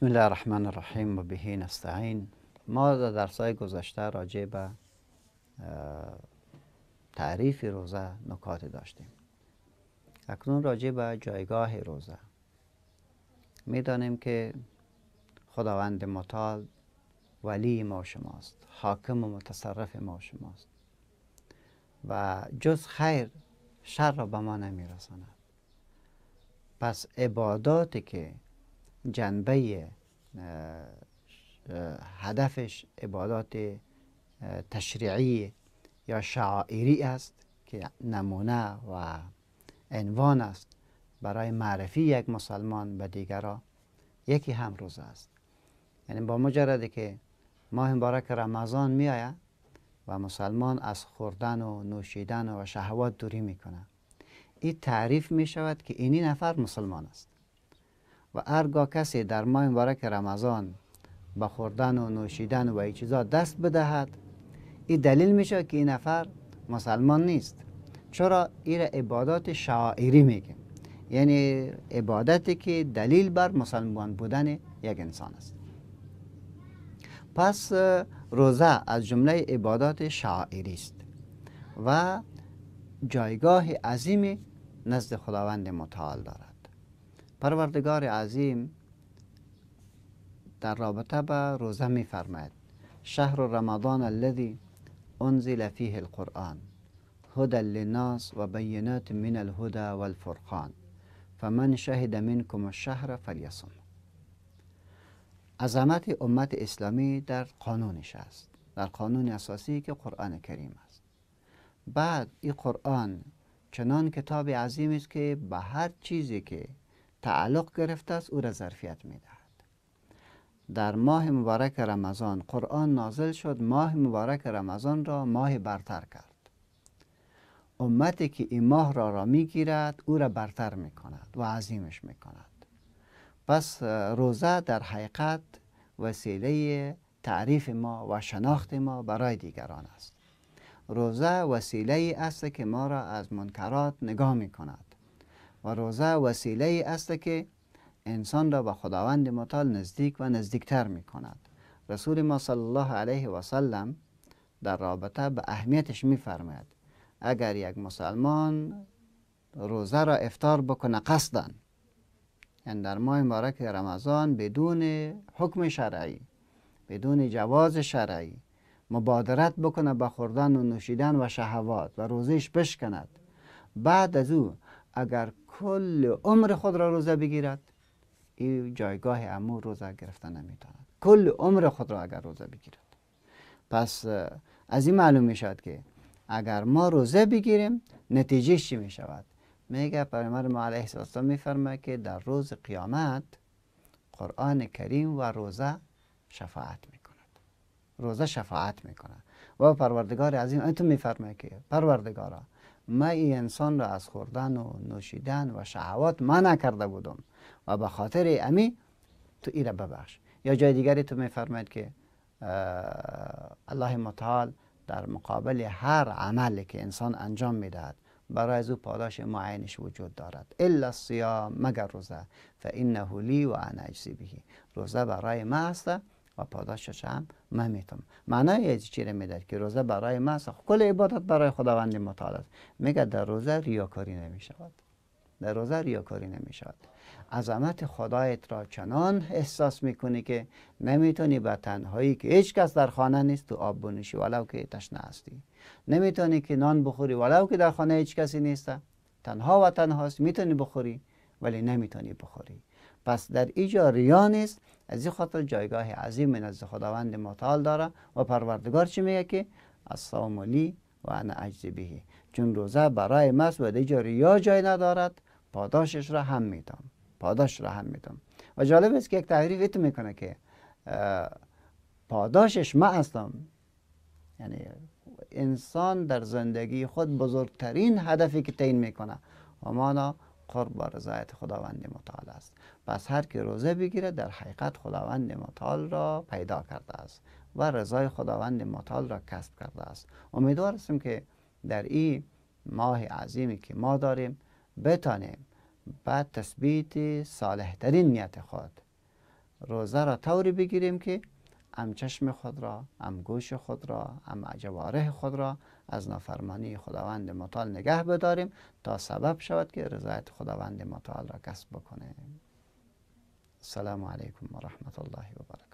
بسم الله الرحمن الرحیم و به نستعین. ما در درس‌های گذشته راجع به تعریف روزه نکات داشتیم. اکنون راجع به جایگاه روزه میدانیم که خداوند متعال ولی ما شماست، حاکم و متصرف ما شماست و جز خیر شر را به ما نمیرساند. پس عباداتی که جنبه هدفش عبادات تشریعی یا شعائری است که نمونه و عنوان است برای معرفی یک مسلمان به دیگران، یکی هم روزه است. یعنی با مجردی که ماه مبارک رمضان می آید و مسلمان از خوردن و نوشیدن و شهوات دوری میکنه، این تعریف می شود که اینی نفر مسلمان است. و هرگاه کسی در ماه مبارک رمضان با خوردن و نوشیدن و این چیزا دست بدهد، این دلیل میشه که این نفر مسلمان نیست. چرا؟ این را عبادات شعائری میگیم، یعنی عبادتی که دلیل بر مسلمان بودن یک انسان است. پس روزه از جمله عبادات شعائری است و جایگاه عظیمی نزد خداوند متعال دارد. پروردگار عظیم در رابطه با روزه می فرماید: شهر رمضان الذي انزل فیه القرآن هدى للناس و بینات من الهدى والفرقان فمن شهد منکم الشهر فلیصم. عظمت امت اسلامی در قانونش است، در قانون اساسی که قرآن کریم است. بعد این قرآن چنان کتاب عظیم است که به هر چیزی که تعلق گرفته است او را ظرفیت میدهد. در ماه مبارک رمضان قرآن نازل شد، ماه مبارک رمضان را ماه برتر کرد. امتی که این ماه را میگیرد او را برتر میکند و عظیمش میکند. پس روزه در حقیقت وسیله تعریف ما و شناخت ما برای دیگران است. روزه وسیله است که ما را از منکرات نگاه میکند و روزه وسیله است که انسان را به خداوند متعال نزدیک و نزدیکتر می کند. رسول ما صلی الله علیه و سلم در رابطه به اهمیتش می فرماید اگر یک مسلمان روزه را افطار بکنه قصداً، یعنی در ماه مبارک رمضان بدون حکم شرعی، بدون جواز شرعی مبادرت بکنه به خوردن و نوشیدن و شهوات و روزهش بشکند، بعد از او اگر کل عمر خود را روزه بگیرد، این جایگاه امور روزه گرفتن نمیتواند. کل عمر خود را اگر روزه بگیرد. پس از این معلوم میشود که اگر ما روزه بگیریم نتیجه چی میشود؟ میگه پیامبر ما علیه السلام میفرماید که در روز قیامت قرآن کریم و روزه شفاعت میکند. روزه شفاعت میکند و پروردگار عظیم انتو میفرماید که پروردگارا، من این انسان را از خوردن و نوشیدن و شهوات منع کرده بودم و به خاطر امی تو ای را ببخش. یا جای دیگری تو میفرماید که الله متعال در مقابل هر عملی که انسان انجام میدهد برای از او پاداش معینش وجود دارد، الا الصیام، مگر روزه، فانه لی و انا اجزی به. روزه برای ما است و پاداشش هم من میتم. معنای از چی میده که روزه برای ما است؟ کل عبادت برای خداوند متعال است. میگه در روزه ریاکاری نمیشود. در روزه ریاکاری نمیشود. عظمت خدایت را چنان احساس میکنی که نمیتونی به تنهایی که هیچ کس در خانه نیست تو آب بنوشی ولو که تشنه هستی. نمیتونی که نان بخوری ولو که در خانه هیچ کسی نیست. تنها و تنهاست، میتونی بخوری ولی نمیتونی بخوری. پس در اینجا ریا نیست. از این خاطر جایگاه عظیم نزد خداوند متعال داره و پروردگار چی میگه که الصوم لی و انا اجزی به. چون روزه برای ماست و در ریا جای ندارد، پاداشش را هم میدم. پاداش را هم میدم. و جالب است که یک تعریف ایت میکنه که پاداشش ما هستم. یعنی انسان در زندگی خود بزرگترین هدفی که تعیین میکنه و مانا قرب و رضایت خداوند متعال است. پس هر که روزه بگیره در حقیقت خداوند متعال را پیدا کرده است و رضای خداوند متعال را کسب کرده است. امیدوار هستیم که در این ماه عظیمی که ما داریم بتانیم به تثبیت صالح ترین نیت خود روزه را طوری بگیریم که هم چشم خود را، هم گوش خود را، هم جوارح خود را از نافرمانی خداوند متعال نگه بداریم تا سبب شود که رضایت خداوند متعال را کسب بکنیم. السلام علیکم و رحمت الله و برکاته.